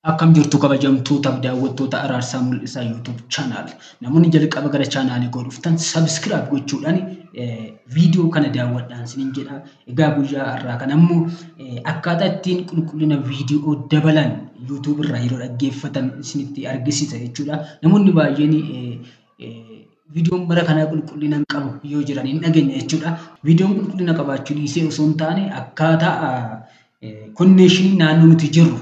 Akkam jirtu kabajamtootaaf daawwattoota Araarsaa Mul'isaa YouTube channel. Namoonni jalqaba gara chaanaalii koo dhuftan subscribe gochuudhaan viidiyoo kana daawwadhaan isiniin jedha. Egaa guyyaa har'aa kana immoo akkaataa ittiin qulqullina viidiyoo dabalan YouTube irraa yeroo dhaggeeffatan isinitti argisiisa jechuudha. Namoonni baay'een viidiyoon bara kanaa qulqullina hin qabu yoo jiran hin dhageenya jechuudha. Viidiyoon qulqullina qabaachuu dhiisee osoo hin taane akkaataa konneeshinii naannoo nuti jirru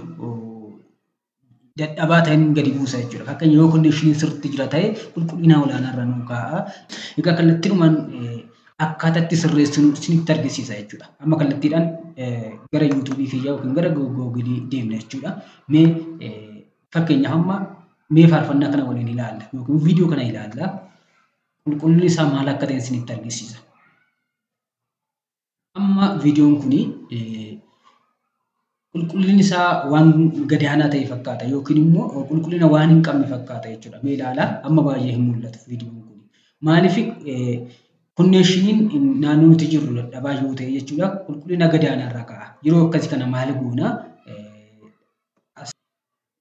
dadhabaa ta'een gadi buusa jechuudha. Fakkeenya yoo konneeshiniin sirriitti jira ta'e qulqullina olaanaa irra nuu kaa'a. Egaa kallattiidhumaan akkaataa itti sirreessinu isinitti argisiisa jechuudha. Amma kallattiidhaan gara yuutuubii kiyyaa yookiin gara googilii deemna jechuudha. Mee fakkeenyaaf amma mee faarfannaa kana waliin ilaalla yookiin viidiyoo kana ilaalla. Qulqullinni isaa maal akka ta'e isinitti argisiisa. Amma viidiyoon kuni qulqullinni isaa waan gadi aanaa ta'e fakkaata yookiin immoo qulqullina waan hin qabne fakkaata jechuudha. Mee ilaalaa amma baay'ee hin mul'atu viidiyoon kun. Maaliif konneeshiniin naannoo nuti jirru dadhabaa yoo ta'e jechuudha qulqullina gadi aanaa irra ka'a. Yeroo akkasii kana maal goona?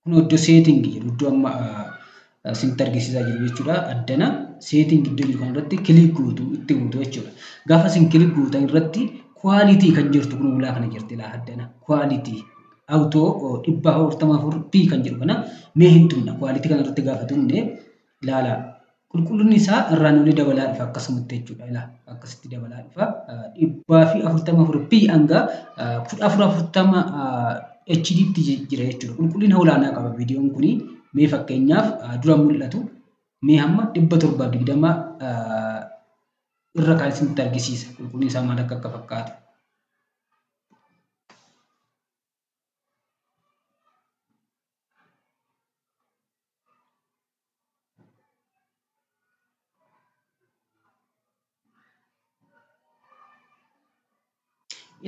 Kun iddoo seetingii jedhu iddoo amma isinitti argisiisaa jiru jechuudha. Addana seetingii iddoo jiru kanarratti kilik gootu itti gootu jechuudha. Gaafa isin kilik gootan irratti quality kan jirtu kun ulaa kana jirti laa addana quality auto 444p kan jedhu kana mee hin tumna. Quality kana irratti gaafa tumne ilaala qulqullinni isaa irraan olii dabalaa dhufa akkasumatti jechuudha. Ilaa akkasitti dabalaa dhufa 444p hanga 1440 HD tti jira jechuudha. Qulqullina olaanaa qaba viidiyoon kuni. Mee fakkeenyaaf dura mul'atu mee hamma 720 irra kan isinitti argisiisa. Qulqullinni isaa maal akka fakkaatu.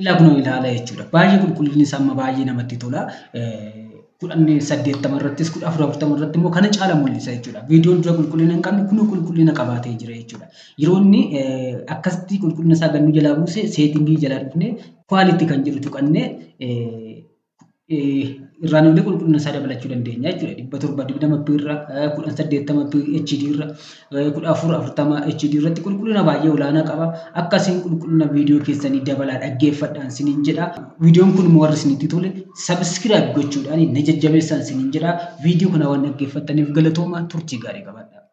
Ilaa kunoo ilaala jechuudha. Baay'ee qulqullinni isaa amma baay'ee namatti tola. 1080 irrattis 1440 irratti immoo kana caala mul'isa jechuudha. Viidiyoon dura qulqullina hin qabne kunoo qulqullina qabaatee jira jechuudha. Yeroo inni akkasitti qulqullina isaa gannu jalaa buuse seetingii jalaa dhufne kwaalitii kan jedhu tuqannee irraan olii qulqullina isaa dabalachuu dandeenya jechuudha. 720p irra 1080p HD irra 1440 HD irratti qulqullina baay'ee olaanaa qaba. Akkasiin qulqullina viidiyoo keessanii dabalaa dhaggeeffadhaan isiniin jedha. Viidiyoon kun immoo warri isinitti tole subscribe gochuudhaan na jajjabeessaan isiniin jedha. Viidiyoo kana waan dhaggeeffattaniif galatooma turtii gaarii qabaadha.